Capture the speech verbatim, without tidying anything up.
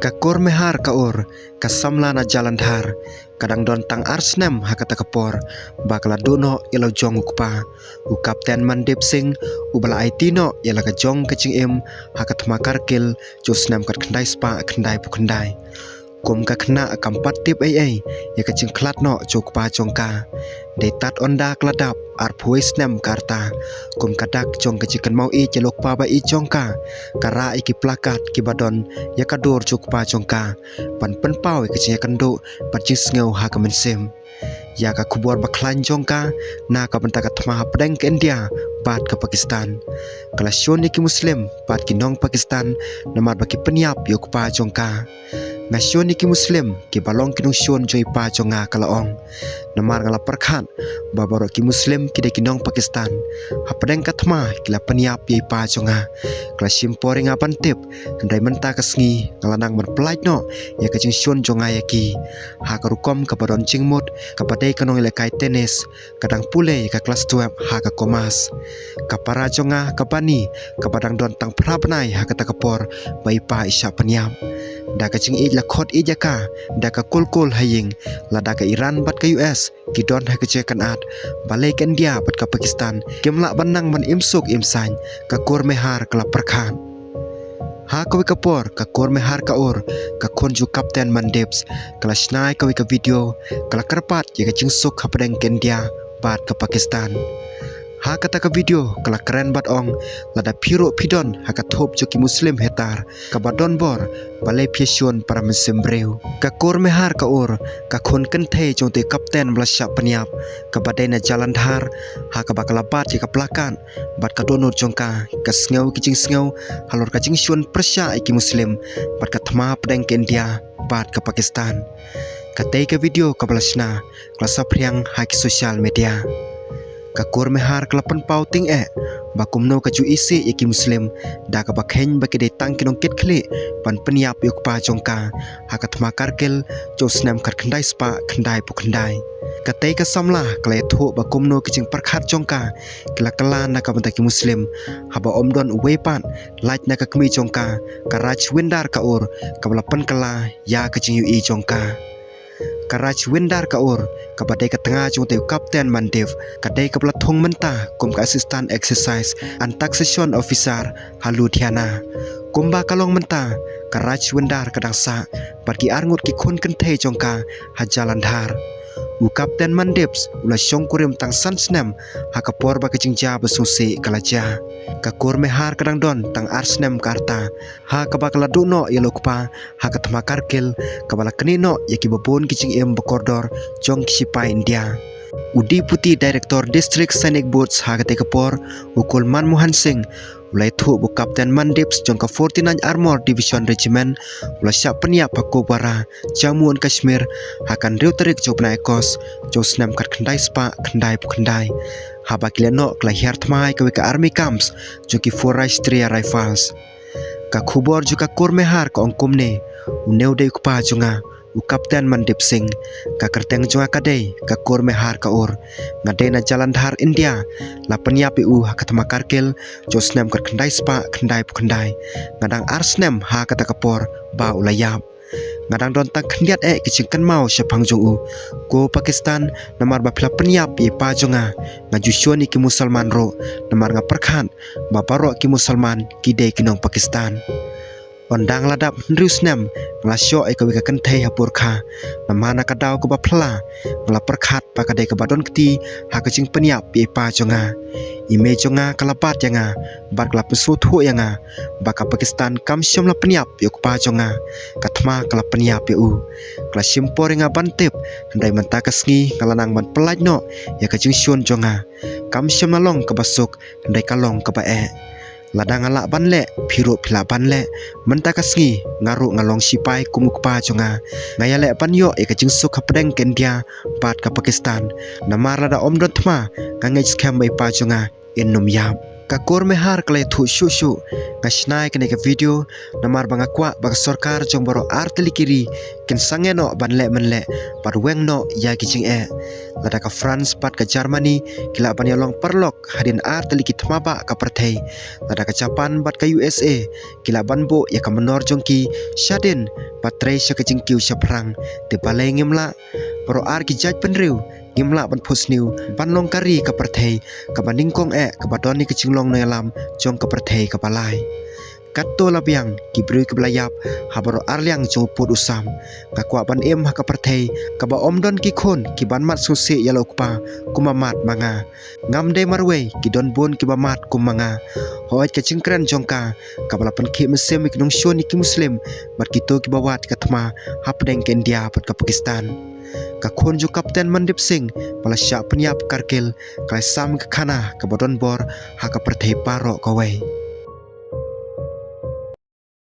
Ka Kurmehar Kaur, ka samla na Jalandhar, ka dang don tang ar snem ha kata ka por ba ka la duh noh ïa la u jong u kpa, u Kapten Mandeep Singh, uba la aiti noh ïa la ka jong ka jingim ha ka thma Kargil jong u snem khatkhyndai spah khyndaiphew khyndai. Kum ka khynnah kam pat tip ei ei ïa ka jingkhlad noh jong u kpa jong ka. Dei tad ynda ka la dap arphew snem ka rta, kum ka dak jong ka jingkynmaw ïeit ïa la u kpa ba ïeit jong ka, ka rah ïa ki plakat kiba don ïa ka dur jong u kpa jong ka, ban pynpaw ïa ka jingïakynduh bad jingsngew ha ka mynsiem ïa ka khubor ba khlaiñ jong ka na ka bynta ka thma hapdeng ka India bad ka Pakistan. Ka la shun ïa ki Muslim bad ki nong Pakistan namar ba ki pynïap ïa u kpa jong ka. Nga shun ïa ki Muslim kiba long ki nongshun jong i pa jong nga, ka la ong, namar nga la pyrkhat ba baroh ki Muslim ki dei ki nong Pakistan. Hapdeng ka thma ki la pynïap ïa i pa jong nga. Ka la shim por ïa nga ban tip, hynrei mynta ka sngi nga la nang ban pyllait noh ïa ka jingshun jong nga ïa ki. Ha ka rukom kaba don jingmut, kaba dei ka nongïalehkai tennis, ka dang pule ïa ka klas twelve ha ka Commerce. Ka para jong nga ka Bani, kaba dang don tang phra bnai ha kata ka por ba i pa i shah pynïap. Da ka jingïeit la khot ïeit ïa ka da ka kul kul ha ïing, lada ka Iran bad ka U S ki don ha ka jingïakynad, balei ka India bad ka Pakistan kim lah ban nang ban im suk im saiñ, ka Kurmehar ka la pyrkhat. Ha kawei ka por, ka Kurmehar Kaur, ka khun jong u Kapten Mandeep, ka la shna ïa kawei ka video, ka la kyrpad ïa ka jingsuk hapdeng ka India bad ka Pakistan. Ha kata ka video ka la kren bad ong, lada phi ruh phi don ha ka thup jong ki Muslim hetar, kaba don bor, balei phi shun para mynsiem briew. Ka Kurmehar Kaur, ka khun kynthei jong uta u kapten ba la shah pynïap, kaba dei na Jalandhar, ha kaba ka la bat ïa ka plakat bad ka dohnud jong ka, ka sngew ki jingsngew halor ka jingshun pyrshah ïa ki Muslim bad ka thma hapdeng ka India bad ka Pakistan. Katei ka video kaba la shna ka la saphriang ha ki social media. Ka Kurmehar ka la pynpaw tyngeh ba kumno ka ju isih ïa ki Muslim da kaba kheiñ ba ki dei tang ki nongkitkhlieh ban pynïap ïa u kpa jong ka ha ka thma Kargil jong u snem khatkhyndai spah khyndaiphew khyndai. Katei ka samla ka la ïathuh ba kumno ki jingpyrkhat jong ka ki la kylla na ka bynta ki Muslim, haba ym don uwei pat lait na ka kmie jong ka, ka Rajwinder Kaur, kaba la pynkylla ïa ka jingïohi jong ka. Ka Rajwinder Kaur, kaba dei ka tnga jong uta u Kapten Mandeep, ka dei kaba la thung mynta kum ka Assistant Excise and Taxation Officer ha Ludhiana. Kumba ka long mynta, ka Rajwinder ka dang sah bad ki arngut ki khun kynthei jong ka ha Jalandhar. U Kapten Mandeep u la shongkurim tang san snem ha ka por ba ka jingjia ba sngewsih ka la jia. Ka Kurmehar ka dang don tang ar snem ka rta ha kaba ka la duh noh ïa la u kpa ha ka thma Kargil, kaba la knieh noh ïa kiba bun ki jingim ba kordor jong ki shipai India. U Deputy Director District Sainik Board ha katei ka por, u Kulman Mohan Singh, u la ïathuh ba u Kapten Mandeep jong ka forty-nine Armored Division Regiment u la shah pynïap ha Kupwara, Jammu and Kashmir, ha ka hynriew tarik jong u bnai August jong u snem khatkhyndai spah khyndaiphew khyndai, haba ki lehnoh ki la hiar thma ha kawei ka army camps jong ki Four Rashtriya Rifles. Ka khubor jong ka Kurmehar ka ong kumne: Une u dei u kpa jong nga, u Kapten Mandeep Singh. Ka kyrteng jong nga ka dei ka Kurmehar Kaur. Nga dei na Jalandhar, India. La pynïap ïa u ha ka thma Kargil jong u snem khatkhyndai spah khyndaiphew khyndai. Nga dang ar snem ha kata ka por ba u la ïap. Nga dang don tang khyndiat eh ki jingkynmaw shaphang jong u. Ko Pakistan, namar ba phi la pynïap ïa i pa jong nga. Nga ju shun ïa ki Musalman ruh, namar nga pyrkhat ba baroh ki Musalman ki dei ki nong Pakistan. Ynda nga la dap hynriew snem, nga la shoh ïa kawei ka kynthei ha Purkha. Namar na ka daw kaba phylla, nga la pyrkhat ba ka dei kaba don kti ha ka jingpynïap ïa i pa jong nga. I mei jong nga ka la bat ïa nga bad ka la pynsngewthuh ïa nga ba ka Pakistan kam shym la pynïap ïa u kpa jong nga, ka thma ka la pynïap ïa u. Ka la shim por ïa nga ban tip, hynrei mynta ka sngi nga la nang ban pyllait noh ïa ka jingshun jong nga. Kam shym la long kaba suk, hynrei ka long kaba eh. Lada nga lah ban leh, phi ruh phi lah ban leh. Mynta ka sngi nga ruh nga long shipai kum u kpa jong nga. Nga ïaleh ban ïoh ïa ka jingsuk hapdeng ka India bad ka Pakistan. Namar lada ym don thma, nga ngeit skhem ba i pa jong nga in ym ïap. Ka Kurmehar ka la ïathuh shuh shuh, nga shna ïa kane ka video namar ba nga kwah ba ka sorkar jong baroh artylli ki ri kin sangeh noh ban leh mynleh bad weng noh ïa ki jingeh. Lada ka France bad ka Germany ki lah ban ïalong paralok hadien artylli ki thma bah ka pyrthei, lada ka Japan bad ka U S A ki lah ban buh ïa ka mynnor jong ki shadien ba trei sha ka jingkiew shaphrang, te balei ngim lah? Baroh ar ki jaitbynriew ngim lah ban phohsniew ban long ka ri ka pyrthei kaba nyngkong eh kaba don ïa ka jinglong nongïalam jong ka pyrthei kaba lai. Katto la biang ki briew kiba la ïap ha baroh ar liang jong u pud u sam. Nga kwah ban im ha ka pyrthei kaba ym don ki khun ki ban mad sngewsih ïa la u kpa kum ba mad ma nga. Ngam dei marwei, ki don bun kiba mad kum ma nga. Hooid, ka jingkren jong ka kaba la pynkhih mynsiem ïa ki nongshun ïa ki Muslim bad kito kiba wad ïa ka thma hapdeng ka India bad ka Pakistan. Ka khun jong u Captain Mandeep Singh ba la shah pynïap Kargil ka la sam ïa ka khana kaba don bor ha ka pyrthei baroh kawei.